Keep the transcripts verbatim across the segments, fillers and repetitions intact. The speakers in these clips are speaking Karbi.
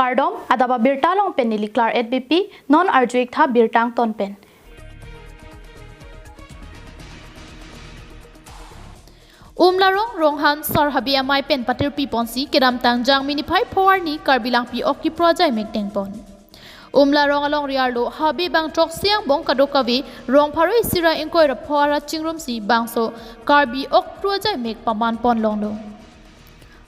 Kardom, adap abirta along pen neli Claret Beypi, non arju-ik tha birta angton pen. Umlarong Ronghan Sar Habe Amei pen patirpi ponsi kedamtang Jangmi niphai pho arni Karbi Langpi ok kipru ajai mek dengpon. Umlarong alongri arlo habe bang throksi angbong kadokave rong pharo isi ra ingkoi ra pho ara chingrumsi bangso Karbi ok kipru ajai mek paman pon longlo.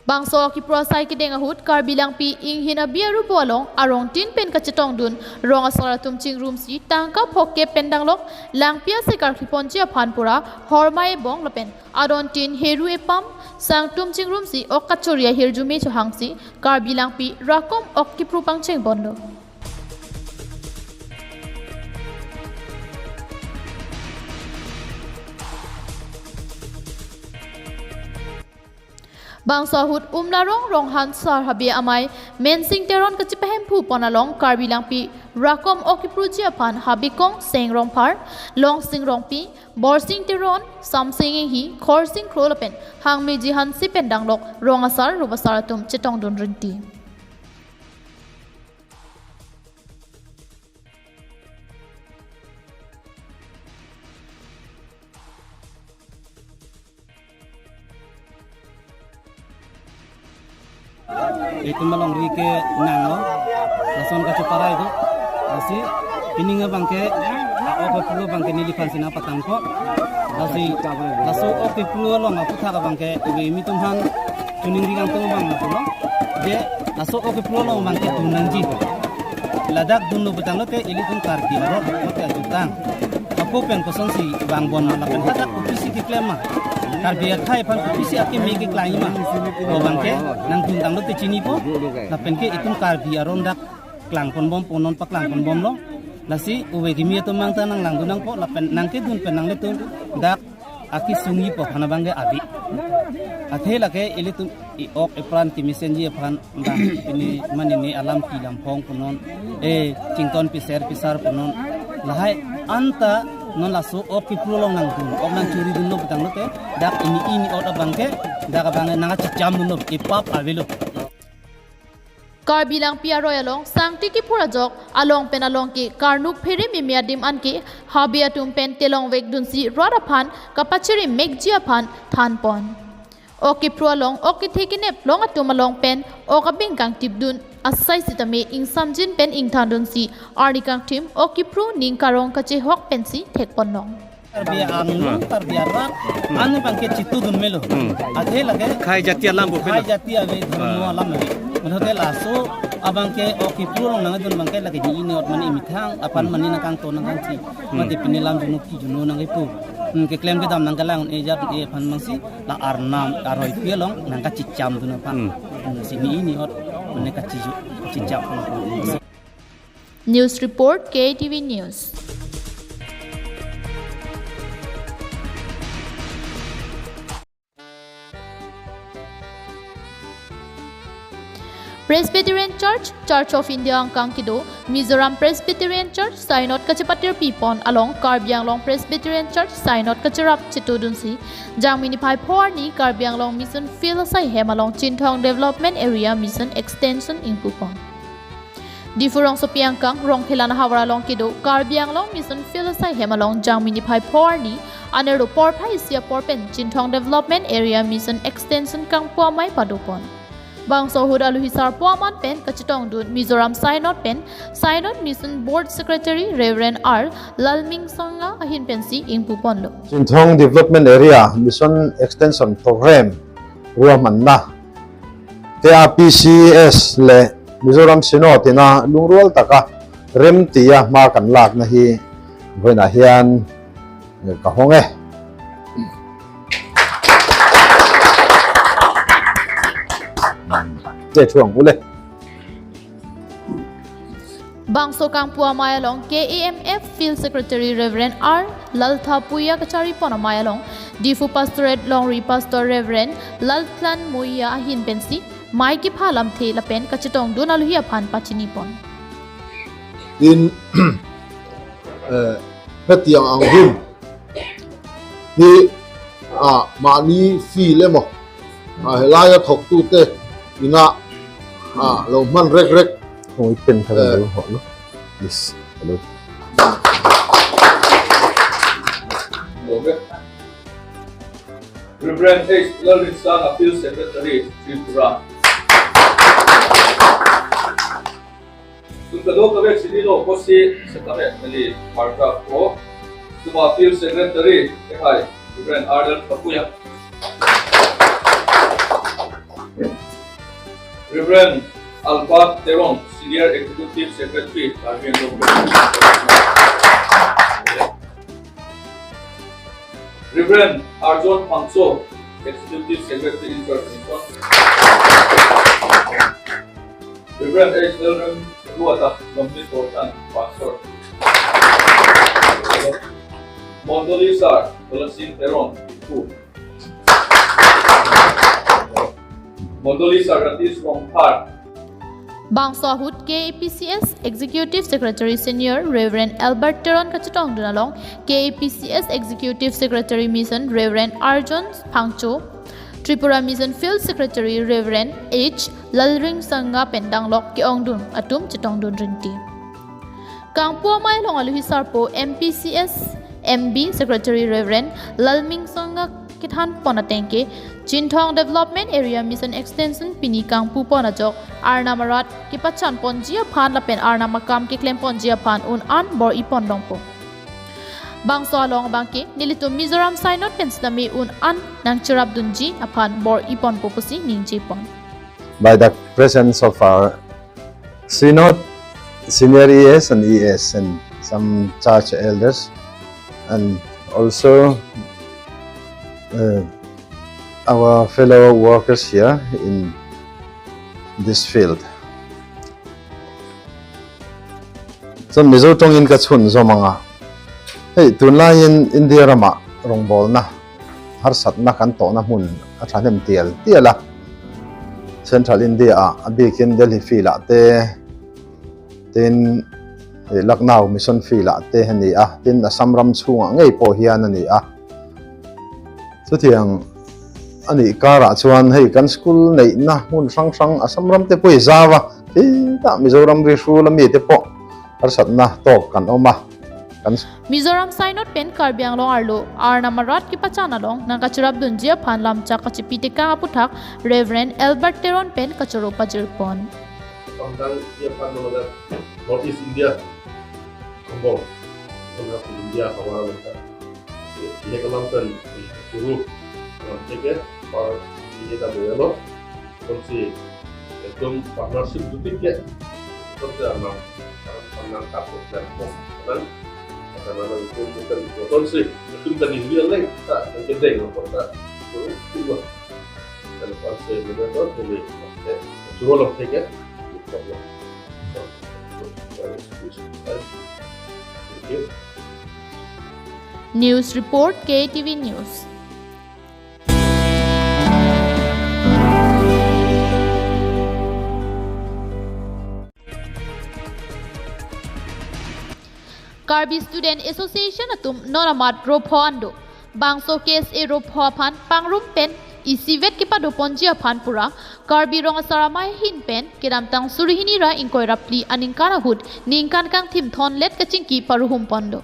Bangso ok kipru asai kedeng ahut Karbi Langpi inghin abi arubo along arong tin pen kachetongdun rong asar atum chingrumsi tangka phokep pen danglok langpi asai karkli ponji aphan pura hormai ebong lapen adon tin heru epam sangtum chingrumsi ok kachori ahirjume chohangsi Karbi Langpi rakom ok kipru pangcheng ponlo. Bangso ahut Umlarong Ronghan Sar Habe Amei Mensing Teron kachipahemphu pon along Karbi Langpi rakom ok kipruji aphan Habe Kongseng Rongphar, Longsing Rongpi, Borsing Teron, Samsing Enghi, Khorsing Kro lapen Hangmeji Hanse pen danglok rong asar rup asar atum chetongdun rinti. Itum alongri ke nanglo, lason kachoparai do, lasi pining abangke, a-ok kipru abangke neliphan si nangpatangpo, lasi laso ok kipru along aputhak abangke, ibe imi atum aphan, choningri kangtung abang lapulo, je laso ok kipru along abangke dun nangji. Ladak dunlo putanglote ilitum Karbi arong mate ajutang. Ako pen kosonsi vangbom ma lapen hadak kopisi keklem ma. Karbi akhei aphan kopisi akeme keklang ma. Ko abangke nangdun tanglote chinipo. Lapen ke itum Karbi arong dak klangponbompo, non paklangponbomlo. Lasi ove kimi atum mangta nanglangdun nangpo lapen nangkedun pen nanglitum dak akesung-ipo aphan abangke abi. Athe lake ilitum i-ok ipran kemesenji aphan bang pini manini alam ki lamphong punon, eh, chington piser pisar punon. Lahai anta non laso ok kipru along nangdun, ok nangchoridunlo putanglote, dak ini ini ot abangke, dak abangke nangkachicham dunlo, ipap avelo. Karbi Langpi aroi along sangti kiphur ajok along pen along ke karnuk phere meme adim anke habe atum pen telongvekdunsi rat aphan kapachirim mekji aphan thanpon. Ok kipru along ok kethe kenep long atum along pen ok abing kangtipdun asai sitame ingsamjin pen ingthandunsi arni kangthim ok kipru ning karong kachehok pensi thekponlong. Karbi angno, Karbi arat, Hmm. anu abangke chitudun melo. Hmm. Athe lake Khei jati alam bo khai pena. jati ave, dhorom Ah. alam ave. Mane hotel laso abangke ok kipru along nangdun abangke lake di ini ot mane imethang, aphan mane nangkangton nangkangsi. Hmm. Mate pini lam juno ki juno nangkepu. Hmm, keklem kedam nangkelang e jat e aphan mangsi, la Arnam aroi pi along nangkachicham dun aphan. Hmm. Hmm, si ini ini ot mane kachiju, chicham. News report, K T V News. Presbyterian Church, Church of India angkang kedo, Mizoram Presbyterian Church Synod kachepatirpi pon along Karbi Anglong Presbyterian Church Synod kacherap chitudunsi, Jangmi niphai pho arni Karbi Anglong Mission Field asai hem along Chinthong Development Area Mission Extension ingpupon. Diphu rongsopi angkang Rongkhelan ahavar along kedo Karbi Anglong Mission Field asai hem along Jangmi niphai pho arni anerlo porphai isi apor pen Chinthong Development Area Mission Extension kangpu amei padopon. Bangso ahut alohi sarpo aman pen kachetongdun Mizoram Synod pen Synod Mission Board Secretary Reverend R Lalming Sanga ahin pensi ingpuponlo. Chinthong Development Area Mission Extension Program ruam anna K R P C S le Mizoram Synod tina lungrual taka remti ama kanlak nahi voina hian kahong eh. Te thuang ule. Bangso kangpu amei along K A M F Field Secretary Reverend R Laltha Puya kacharipon amei along Diphu Pastorate Longri Pastor Reverend Laltlan Moya ahin pensi mei kepha lamthe lapen kachetongdun alohi aphan pachinipon. In, eh, hetiang anghun hi, ah, mani fi lemo, ah, helai athok tute ina, ah, longman rek rek Mo iten thang Eh. Lo ho lo. Yes. Hello. Okay. Reverend H. Lalringsang, Appeal Secretary, Tripura. Tum kadokave chinilo pusi setame neli marka ko. Tum Appeal Secretary, eh, hai, Reverend Ardal Kapuya. Reverend Albert Teron, Senior Executive Secretary, Karbi Anglong. Reverend Arjun Phangcho, Executive Secretary in charge, Mission. Reverend H. L. Rem Ruata, Longni Kortan, Pastor. Mondoli Sir, Balasin Teron, Ku. Mondoli Sir Ratish Rongphar. Bangso ahut K A P C S Executive Secretary Senior Reverend Albert Teron kachetongdun along K A P C S Executive Secretary Mission Reverend Arjun Phangcho, Tripura Mission Field Secretary Reverend H. Lalringsanga pen danglok ke-ongdung atum chetongdun rinti. Kangpu amei along alohi sarpo M P C S M B Secretary Reverend Lalmingsanga kethan pon ateng ke Chinthong Development Area Mission Extension pini kangpu pon ajok Arnam arat kepachan ponji aphan lapen Arnam akam keklem ponji aphan un-an bor-i pon longpo. Bangso along abangke nelitum Mizoram Synod pen sitame un-an nangcherapdunji aphan bor-i ponpo pusi ningje pon. By the presence of our Synod, senior E S and E S and some church elders, and also, uh, our fellow workers here in this field. Chun Mizo tong in kachun jomanga. Hei, tunlai in India rama rongbolna, harsatna kan tona mun athanem tial tiala. Central India a, abikin Delhi field ate, tin, eh, Lucknow Mission field ate heni a, tin Assam ram chunga ngei po hian ani a. Chutiang ani kara chuan hei kan school neina mun sang sang Assam ram te pui jawa. Kita Mizoram ri ru lami te po. Harsatna tok kan oma. Kan Mizoram Synod pen Karbi Anglong arlo Arnam arat kepachan along nangkacherapdunji aphan lamchak kachipi tekang aputhak Reverend Albert Teron pen kachoro pajir pon. Pangdang ia pan melagat North East India. Kambong. North East India, hawa melagat. Ia kalam pen choro. Lam cheke, par ini ta boyalo. Konsep ekdom partnership duty ke. Konsep anam, anam tak konsep. Nang, kata nama itu bukan konsep. Itu kan ini yang lain. Tak, yang kedeng apa tak. Itu, itu. Kalau konsep itu tu, jadi, eh, suruh lo, ya. Thank you. News report, K T V News. Karbi Student Association atum non amat ropho an do. Bangso K S A ropho aphan pangrum pen isivet kepado ponji aphan pura Karbi Rong Asar Amei ahin pen kedamtang suri hini ra ingkoi ra phli aningkan ahut ningkan kangthim thon let kachingki paruhum pon do.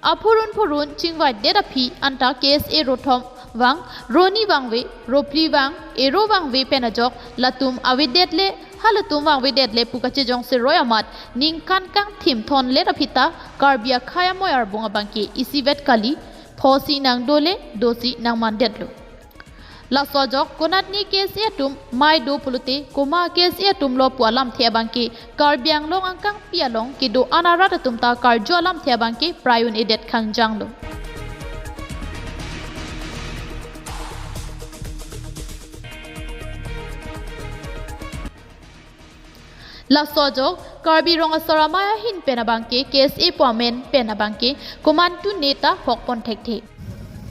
Aphurun phurun chingvai det aphi anta K S A rothom vang, roni vangve, rophli vang, ero vangve pen ajok, latum avedet le, halatum vangvedet le pu kachejong seroi amat, ningkan kangthim thon let aphi ta, Karbi akhei amoi arbung abangke isivet kali, phosi nangdo le, dosi nangmandet lo. Laso ajok konatne K S A atum mei do pulote komat K S A atum lo pu alamthe abangke Karbi Anglong angkangpi along kedo-an arat atum ta karju alamthe abangke prai un-edet kangjang lo. Laso ajok Karbi Rong Asar Amei ahin pen abangke K S A pu amen pen abangke komantu neta hok pon thekthe.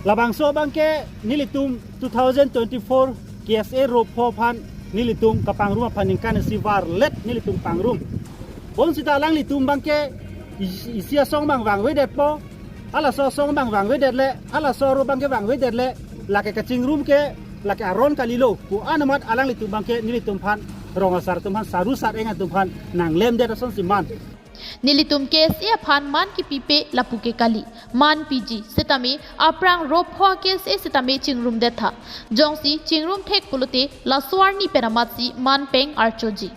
Labangso abangke nelitum two thousand twenty-four K S A ropho aphan nelitum kapangrum aphan ningkan isi varlet nelitum pangrum. Bonsita alanglitum abangke isi, isi asong abang vangvedetpo. Halaso asong abang vangvedet le, halaso aro abangke vangvedet le, lake kachingrum ke, lake aron kalilo pu-an amat alanglitum abangke nelitum aphan Rong asar atum aphan, saru sar-eng atum aphan nanglemdet asonsi man. Nelitum K S A aphan man kipipe lapu ke kali. Man piji, setame aphrang ropho K S A setame chingrumdet tha. Jongsi chingrum thek pulote laso arni pen amatsi man peng archoji.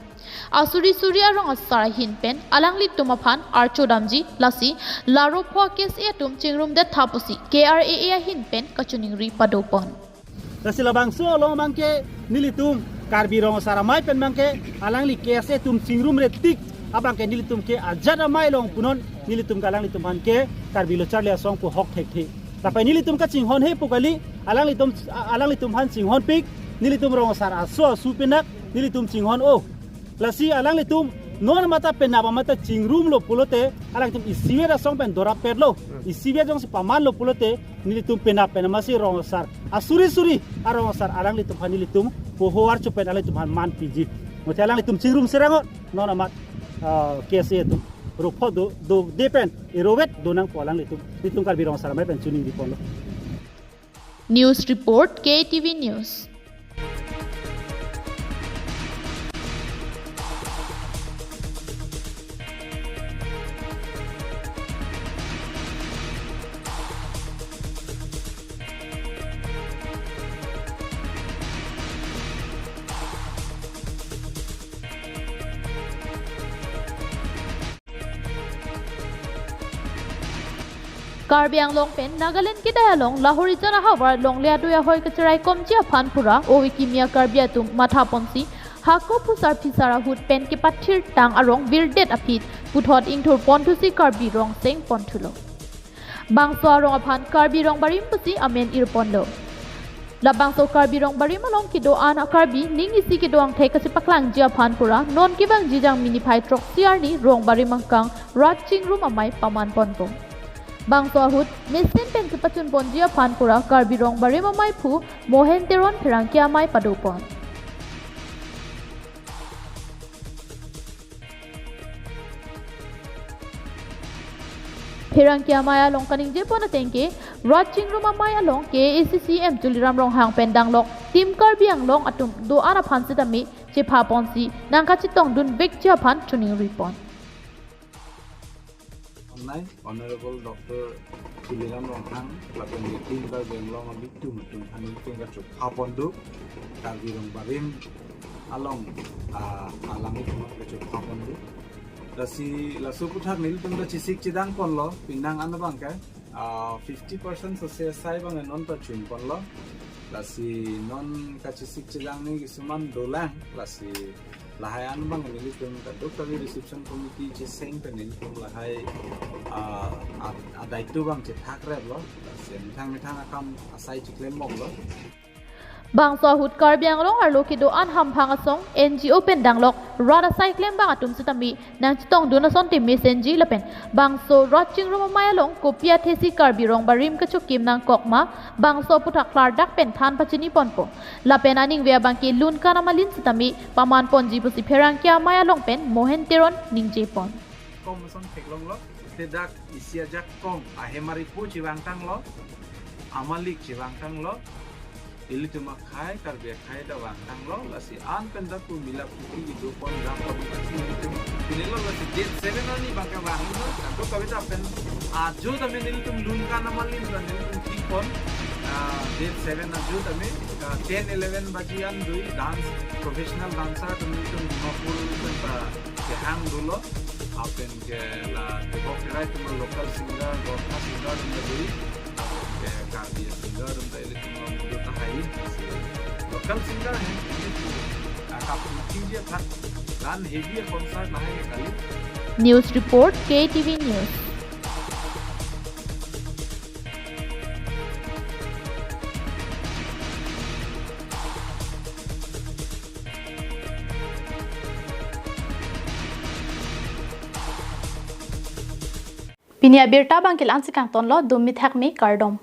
Asuri suri arong asar ahin pen alanglitum aphan archodamji, lasi la ropho K S A atum chingrumdet tha pusi K R A A ahin pen kachiningri padopon. Lasi labangso along abangke nelitum Karbi Rong Asar Amei pen abangke alangli K S A atum chingrumre tik abangke nelitum ke ajat amei along punon, nelitum ke alanglitum aphan ke Karbi Lo Charli Asong pu hok thekthe. Lapen nelitum kachinghon he pu kali, alanglitum, alanglitum aphan chinghonpik, nelitum rong asar aso asu pinak nelitum chinghon-o. Lasi alanglitum non mata penap amata chingrumlo pulote alanglitum isivet asong pen dorap petlo. Isivet jongsi pamanlo pulote nelitum penap pen amatsi rong asar asuri suri arong asar alanglitum aphan nelitum poho archo pen alanglitum aphan man piji. Mate alanglitum chingrum serang-o, non amat, ah, K S A atum ropho do, dode pen erovet donangpo alanglitum. Nelitum Karbi Rong Asar Amei pen chiningri ponlo. News report, K T V News. Karbi Anglong pen Nagaland kedai along lahorijan ahavar longle adui ahoi kachiraikomji aphan pura ove kimi a-Karbi atum mathaponsi hako phusar phisar ahut pen kepathirtang arong virdet aphi puthot ingthurpon thusi Karbi rong sengpon thulo. Bangso arong aphan Karbi Rong Barim pusi amen irponlo. Labangso Karbi Rong Barim along kedo-an a-Karbi ning isi kedo angthek kachepaklangji aphan pura non kevangji Jangmi niphai throksi arni Rong Barim angkang rat chingrum amei pamanponpo. Bangso ahut mesen pen kepachunponji aphan pura Karbi Rong Barim amei aphu Mohen Teron pherangke amei padopon. Pherangke amei along kaningjepon atengke, rat chingrum amei along K A A C C M Tuliram Ronghang pen danglok Team Karbi Anglong atum do-an aphan sitame chephaponsi nangkachetongdunvekji aphan chiningripon. Online, Honorable Doctor Tuliram Ronghang, lapen Team Karbi Anglong abitum atum aphan nelitum kachephaponlo, Karbi Rong Barim along, ah, alanglitum kachephaponlo. Lasi laso aputhak nelitum ta chesik chedangponlo, penang an abangke, ah, fifty percent sose asai abang non ta chunponlo. Lasi non kachesik chedang ni kisuman dolang, lasi lahai an abang nelitum kadokave reception committee cheseng pen nelitum lahai, ah, a, adaito abang chethak replo. Lasi methang methang akam asai chiklem moklo. Bangso ahut Karbi Anglong arlo kedo-an hamphang asong N G O pen danglok rat asai klembang atum sitame nangchetongdun asonte mesenji lapen bangso rat chingrum amei along kopi athesi Karbi Rong Barim kachokim nangkok ma bangso aputhak klardak pen than pachiniponpo. Lapen aningve abangke lun kan amalin sitame pamanponji pusi pherangke amei along pen Mohen Teron ningjepon. Kom ason theklonglo, te dak isi ajakong ahem aripo chevangtanglo, amalik chevangtanglo, ilitum akhei, Karbi akhei ta vangtanglo, lasi an pen dak pu milap puki kedopon rampon lasi ilitum. Pinelo lasi date seven arni abangke vanglo, kadokave ta pen ajo tame nelitum lun kan amalin ta nelitum thikpon, ah, date seven ajo tame, ah, ten eleven baji an dui dance, professional dancer atum nelitum Dimapur pen ta kehang dolo, lapen ke la tebok terai atum local singer, Gorkha singer atum ta dui, lapen ke Karbi singer atum ta ilitum mudu tahai. Local singer ahem ilitum akap tingje tha dan heavy concert lahai kali. News report, K T V News. Pini abirta abangke la-ansi kangtonlo, dumi thakmi, kardom.